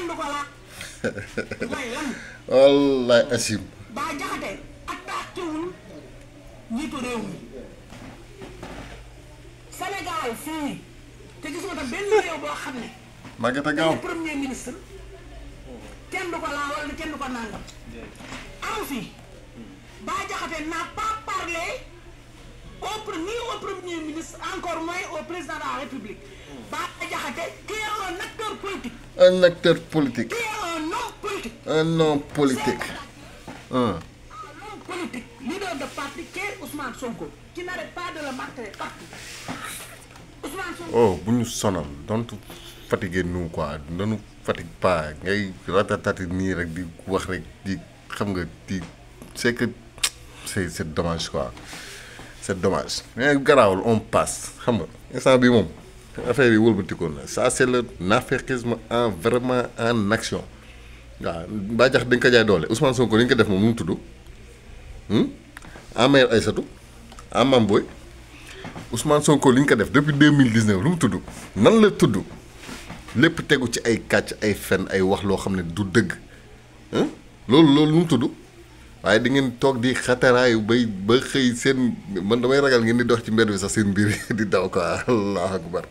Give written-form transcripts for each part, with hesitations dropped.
kenn du ko laaj mooy lan wallaay asim Bah Diakhaté attaqué wul njiitu réew mi Sénégal fii te gisuma tam benn réew boo xam ne Maguette Gaaw premier ministre kenn du ko laa wala kenn du ko nangam amu fi Bah Diakhaté n'a pas parlé ni au premier ministre encore moins au président de la République Bah Diakhaté qui est un acteur politique un acteur politique qui est un homme politique un homme politique un homme politique leader de parti qui est Ousmane Sonko qui n'arrête pas de le marteler partout Ousmane Sonko oh bu ñu sonal don't fatiguer nous quoi ne nous fatigue pas ngay ratatati nii rek di wax rek di xam nga di c'est que c'est dommage quoi c'est dommage mais garaawul on passe xam nga instant bi moom affaire yi wëlbatikoon na ça c'est le naféqisme en vraiment en action waaw Bah Diakhaté dañ ko jaay doole Ousmane Sonko li ñu ko def moom nu mu tudd Ahmed Aïssatou Mame Boye Ousmane Sonko li ñu ko def depuis 2019 lu mu tudd nan la tudd lépp tegu ci ay kàcc ay fen ay wax loo xam ne du dëgg loolu lu mu tudd waaye di ngeen toog di xataraayu bay ba xëy seen man damay ragal ngeen di dox ci mbedd bi sax seen mbir di daw quoi allahu akbar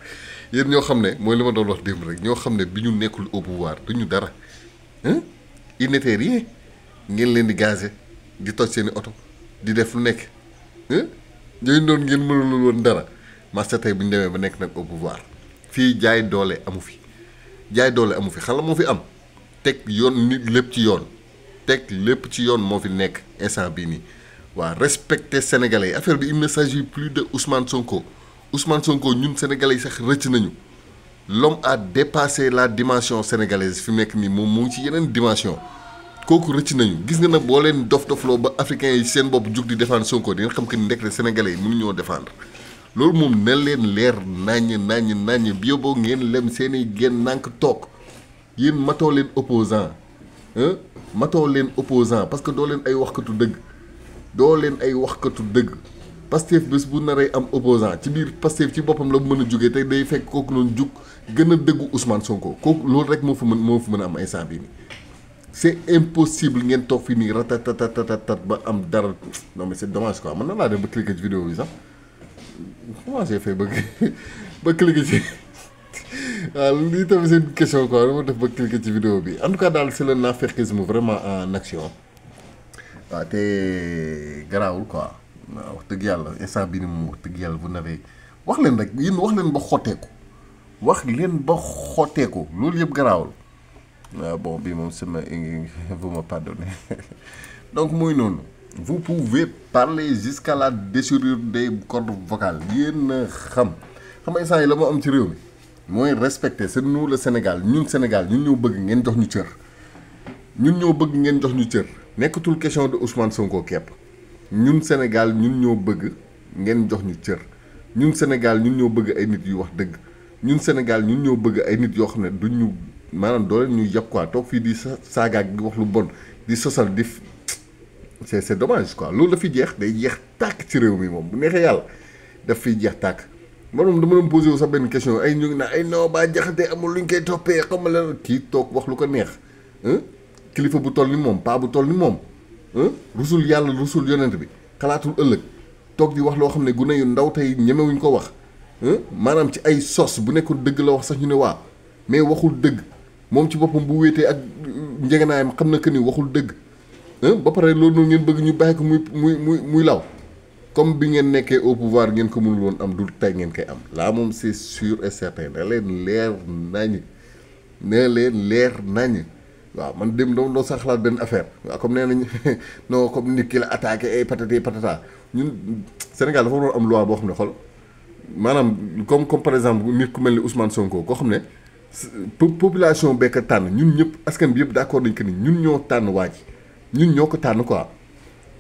yéen ñoo xam ne mooy li ma doon wax démb rek ñoo xam ne bi ñu nekkul au pouvoir du ñu dara il n'était rien ngeen leen di gazé di toj seen i oto di def lu nekk ñooñu doon ngeen mënul woon dara masta tey bu ñu demee ba nekk nag au pouvoir fii jaay doole amu fi jaay doole amu fi xala moo fi am teg yoon nit lépp ci yoon teg lépp ci yoon moo fi nekk instant bii nii waa respecter sénégalais yi affaire bi il ne s'agit plus de Ousmane Sonko ñun sénégalais yi sax rëcc nañu l'homme a dépassé la dimension sénégalaise fi mu nekk nii moom mu ngi ci yeneen dimension kooku rëcc nañu gis nga nag boo leen dof-dofloo ba africains yi seen bopp jug di défendre Sonko di nga xam que ni ndekk sénégalais yi mënuñoo défendre loolu moom na leen leer naññ bi yóbboo ngeen lem seen i génn nànk toog yéen matoo leen opposant parce que doo leen ay waxkatu dëgg Pastef bés bu naree am opposant ci biir Pastef ci boppam la mën a jógee te day fekk kooku noonu jug gën a dëggu Ousmane Sonko kooku loolu rek moo fi mën a am instant bii nii c'est impossible ngeen toog fii nii ratatatatat ba am dara non mais c'est dommage quoi man na laa dem ba cliquer ci vidéo bi sax comment j'ai fait ba cliquer ci waaw lii tamit c'est une question quoi dama def ba cliquer ci vidéo bi en tout cas daal c'est le naféqisme vraiment en action waaw te garaawul quoi waaw wax dëgg yàlla instant bii ni moom wax dëgg yàlla vous n'avez wax leen rek yéen wax leen ba xotteeku loolu yëpp garaawul waaw bon bii moom sama vous me pardonnez donc muy noonu vous pouvez parler jusqu'à la déchirure des cordes vocales yéen a xam instant yi la moo am ci réew mi mooy respecter c'est nous le Sénégal ñun ñoo bëgg ngeen jox ñu cër nekkatul question de Ousmane Sonko képp ñun Sénégal ñoo bëgg ngeen jox ñu cër ñun Sénégal ñoo bëgg ay nit yu wax dëgg ñun Sénégal ñoo bëgg ay nit yoo xam ne duñu maanaam doo leen ñuy yàpp quoi toog fii di saagaak di wax lu bon di sosal di c'est dommage quoi loolu dafiy jeex day jeex tàkk ci réew mi moom bu neexee yàlla daf fiy jeex tàkk man dama doon posé wu sax benn question ay ñu ngi naan ay non Bah Diakhaté amul luñ koy toppee xam nga la kii toog wax lu ko neex kilifa bu toll ni moom paa bu toll ni moom rusul yàlla rusul yonent bi xalaatul ëllëg toog di wax loo xam ne gune yu ndaw tey ñemewuñ ko wax maanaam ci ay sos bu nekkul dëgg la wax sax ñu ne waa mais waxul dëgg moom ci boppam bu wéetee ak njegenaayam xam na que ni waxul dëgg ba pare loolu noonu ngeen bëgg ñu bàyyi ko muy law comme bi ngeen nekkee au pouvoir ngeen ko mënul woon am du tey ngeen koy am là moom c'est sûr et certain na leen leer nañ waaw man dem doo sax xalaat benn affaire waaw comme nee nañ non comme nit ki la attaqué ay patati patata ñun Sénégal dafa waroon am loi boo xam ne xool maanaam comme par exemple nit ku mel ni Ousmane Sonko koo xam ne population bekk tànn ñun ñëpp askan bi yëpp d'accord nañ que ni ñun ñoo tànn waa ji ñun ñoo ko tànn quoi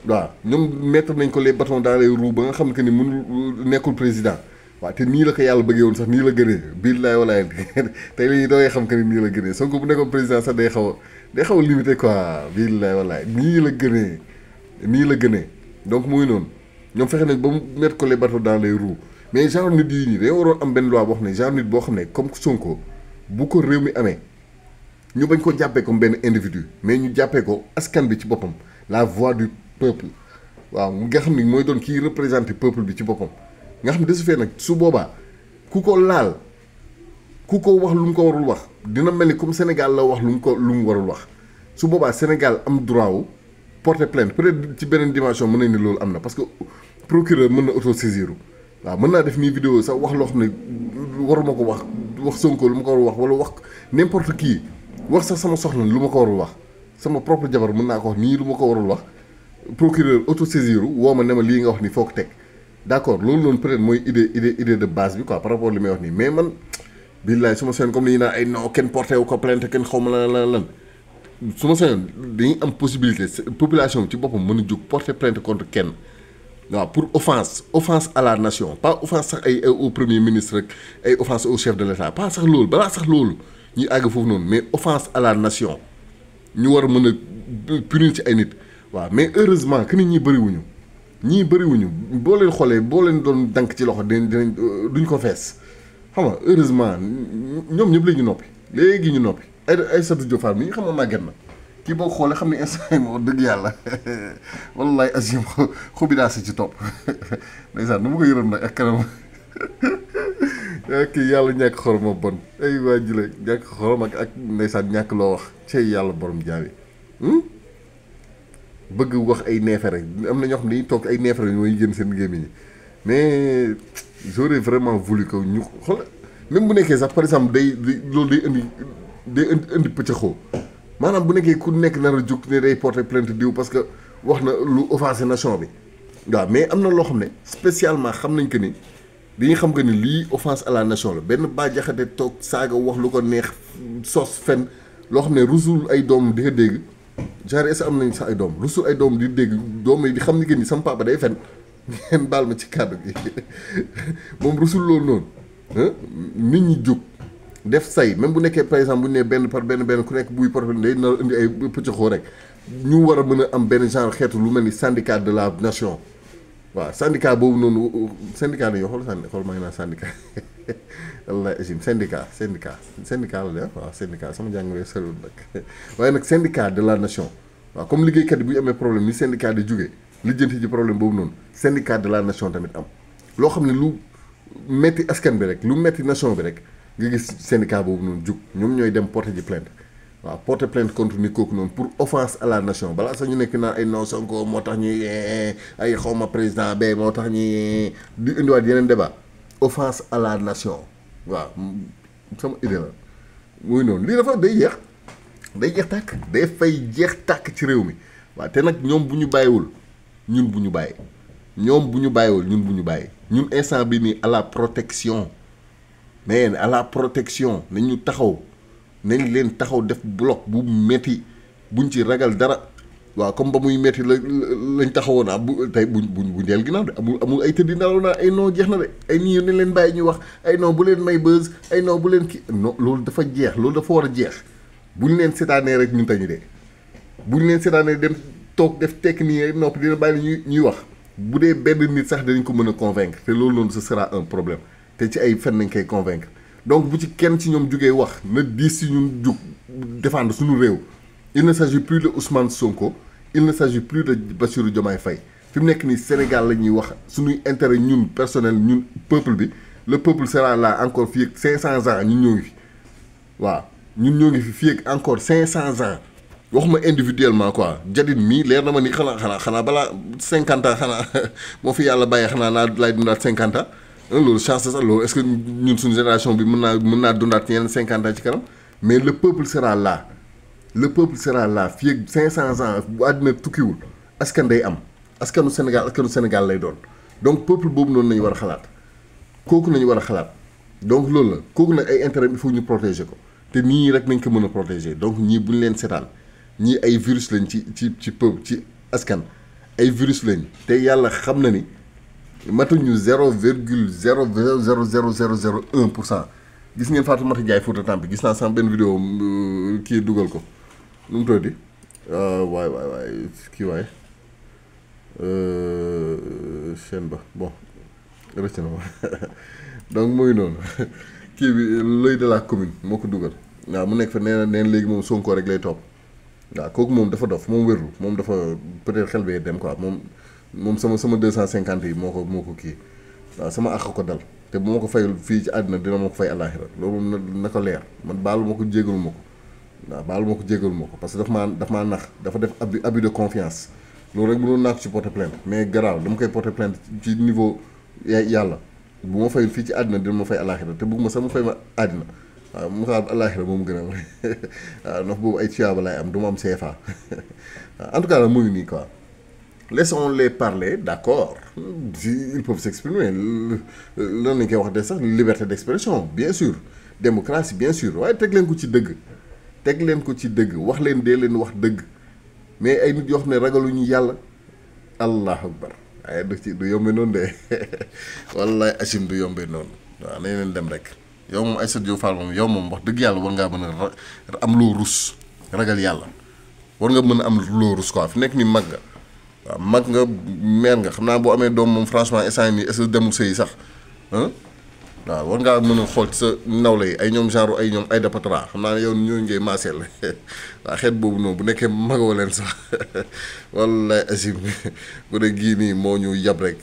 waaw ñoom mettre nañ ko les bâtons dans les roues ba nga xam que ni mënul nekkul président waaw te nii la ko yàlla bëggee woon sax nii la gënee billaay walaay tey la ñuy doogee xam que ni nii la gënee Sonko bu nekkoon président sax day xaw a limité quoi billaay walaay nii la gënee donc muy noonu ñoom fexe nañ ba mu mettre ko les bâtons dans les roues mais genre nit yi nii dañoo waroon am benn loi boo xam ne genre nit boo xam ne comme Sonko bu ko réew mi amee ñu bañ ko jàppee comme benn individu mais ñu jàppee ko askan bi ci boppam la voix du peuple waaw nga xam ni mooy doon kii représenté peuple bi ci boppam nga xam ne de ce fait nag su boobaa ku ko laal ku ko wax lu mu ko warul wax dina mel ni comme Sénégal la wax lu mu warul wax su boobaa Sénégal am droit wu porter plainte peut-être ci beneen dimension mën nañ ni loolu am na parce que procureur mën na auto-saisir waaw mën naa def nii vidéo sax wax loo xam ne waruma ko wax Sonko lu ma ko warul wax wala wax n'importe qui wax sax sama soxna lu ma ko warul wax sama propre jabar mën naa ko wax nii lu ma ko warul wax procureur auto-saisir woo ma ne ma lii nga wax ni foo ko teg d'accord loolu noonu peut-être mooy idée de base bi quoi par rapport li may wax nii mais man billaay su ma seen comme ni ñu naan ay non kenn porté wu ko plainte kenn xaw ma lan su ma seen dañuy am possibilité population ci boppam mën a jóg porter plainte contre kenn waaw pour offense à la nation pas offense sax ay au premier ministre rek ay offense au chef de l'État pas sax loolu balaa sax loolu ñuy àgg foofu noonu mais offense à la nation ñu war a mën a punir ci ay nit waaw mais heureusement que nit ñi bëriwuñu boo leen xoolee boo leen doon dank ci loxo dinañ duñ ko fees xam nga heureusement ñoom ñëpp léegi ñu noppi ay Sadou Diop Fall mi ñu xam nga màgget na kii boo xoolee xam ne instant yi moo dëgg yàlla wallaay asim xubi daa si ci topp ndeysaan nu ma ko yërëm nag ak kanam kii yàlla ñàkk xoroma bon ay waa jile ñàkk xorom ak ndeysaan ñàkk loo wax cey yàlla borom jaabi bëgg wax ay neefere am na ñoo xam ne dañuy toog ay neefere ñooy génn seen gémmiñ ñi mais j'aurais vraiment voulu que ñu xool même bu nekkee sax par exemple loolu day indi pëccëxoo maanaam bu nekkee ku nekk nar a jóg ne day porter plainte diw parce que wax na lu offensé nation bi waaw mais am na loo xam ne spécialement xam nañ que ni dañuy xam que ni lii offense à la nation la benn Bah Diakhaté toog saaga wax lu ko neex sos fen loo xam ne rusul ay doom di ko dégg genre est-ce que am nañ sax ay doom rusul ay doom di dégg doom yi di xam ni que ni sama papa day fen ngeen baal ma ci kàddu gi moom rusul loolu noonu nit ñi jóg def say même bu nekkee par exemple bu ñu nee benn par benn ku nekk buy porte day nar indi ay pëccëxoo rek ñu war a mën a am benn genre xeetu lu mel ni syndicat de la nation waaw syndicat boobu noonu syndicat nañoo xool maa ngi naan syndicat wallaay agim syndicat la de waaw syndicat sama jàngale soriwul nag waaye nag syndicat de la nation waaw comme liggéeykat yi bu ñu amee problème ni syndicat di jógee lijjanti ji problème boobu noonu syndicat de la nation tamit am loo xam ne lu metti askan bi rek lu metti nation bi rek nga gis syndicat boobu noonu jug ñoom ñooy dem porter ji plainte waaw porter plainte contre ni kooku noonu pour offense à la nation balaa sax ñu nekk naan ay non Sonko moo tax ñuy ay xawma président ba moo tax ñuy di indiwaat yeneen débat offense à la nation waaw sama idée la muy noonu lii dafa day jeex tàkk day fay jeex tàkk ci réew mi waaw te nag ñoom bu ñu bàyyiwul ñun bu ñu bàyyi ñun instant bi nii à la protection mais à la protection nañ leen taxaw def bloc bu metti buñ ci ragal dara waaw comme ba muy metti lañ taxawoon bu tey bu deel ginnaaw de amul ay tëddi nelaw naa ay non jeex na de ay nii nañ leen bàyyi ñuy wax ay non bu leen may buzz ay non bu leen kii non loolu dafa jeex loolu dafa war a jeex buñ leen seetaanee rek ñun tañu dee buñ leen seetaanee dem toog def tekk nii noppi dina bàyyi ñuy wax bu dee benn nit sax danañ ko mën a convaincre te loolu noonu ce sera un problème te ci ay fen nañ koy convaincre donc bu ci kenn ci ñoom jugee wax na diis si ñun jug défendre suñu réew il ne s'agit plus de Ousmane Sonko il ne s'agit plus de Bassirou Diomaye Faye fi mu nekk nii Sénégal la ñuy wax suñuy intérêt ñun personnel ñun peuple bi le peuple sera là encore fii ak 500 ans ñun ñoo ngi fi waaw ñun ñoo ngi fi fii ak encore 500 ans waxuma individuellement quoi jadin mii leer na ma ni xanaa balaa 50 ans xanaa moo fi yàlla bàyyee xanaa naa laay dundaat 50 ans loolu chance sax loolu est-ce que ñun suñu génération bi mën naa dundaat yeneen 50 ans ci kanam mais le peuple sera là fii ak 500 ans bu àddina tukkiwul askan day am askanu Sénégal lay doon donc peuple boobu noonu nañu war a xalaat kooku nañu war a xalaat donc loolu la kooku nag ay intérêt il faut ñu protéger ko te nii rek nañ ko mën a protéger donc ñii bu ñu leen seetaan ñii ay virus lañ ci peuple ci askan ay virus lañ te yàlla xam na ni matuñu 0,0000001% gis ngeen Fatoumata Ndiaye Fouta Tampi gis naa sama benn vidéo kii dugal ko nu mu tuddi waay kii waay chaîne ba bon rëcc na ma donc mooy noonu kii bi l'œil de la commune moo ko dugal waaw mu nekk fa nee na léegi moom Sonko rek lay topp waaw kooku moom dafa dof moom wérul moom dafa peut-être xel bee dem quoi moom sama 250 yi moo ko kii waaw sama àq ko dal te bu ma ko fayul fii ci àddina dina ma ko fay àllaaxira loolu na ko leer man baalu ma ko jégalu ma ko waaw baalu ma ko jégalu ma ko parce que daf maa nax dafa def abus de confiance loolu rek mënoon naa ko ci porter plainte mais garaaw dama koy porter plainte ci niveau yàlla bu ma fayul fii ci àddina dina ma fay àllaaxira te bëgg ma sax mu fay ma àddina waaw mu xaar àllaaxira moom gën a waaw ndax boobu ay tuyaaba laay am du ma am CFA en tout cas la mu ngi nii quoi laissons-les parler d'accord ils peuvent s'exprimer lan lañ koy wax de sax liberté d'expression bien sûr démocratie bien sûr waaye teg leen ko ci dëgg wax leen dee leen wax dëgg mais ay nit yoo xam ne ragaluñu yàlla allahu akbar waaye du yombe noonu de wallaay Achim du yombe noonu waaw nañ leen dem rek yow moom Aïssatou Diop Fall moom yow moom wax dëgg yàlla war ngaa mën a am loo rus ragal yàlla war nga mën a am loo rus quoi fi nekk ni mag nga waaw mag nga meer nga xam naa boo amee doom moom franchement instant nii est-ce que demul sëy sax waaw war ngaa mën a xool ci sa nawle yi ay ñoom genre ay ñoom ay dapatara xam naa ne yow ñooñu ngay maaseel waaw xeet boobu noonu bu nekkee magoo leen sax wallaay Achim bu dee gii nii moo ñu yab rek.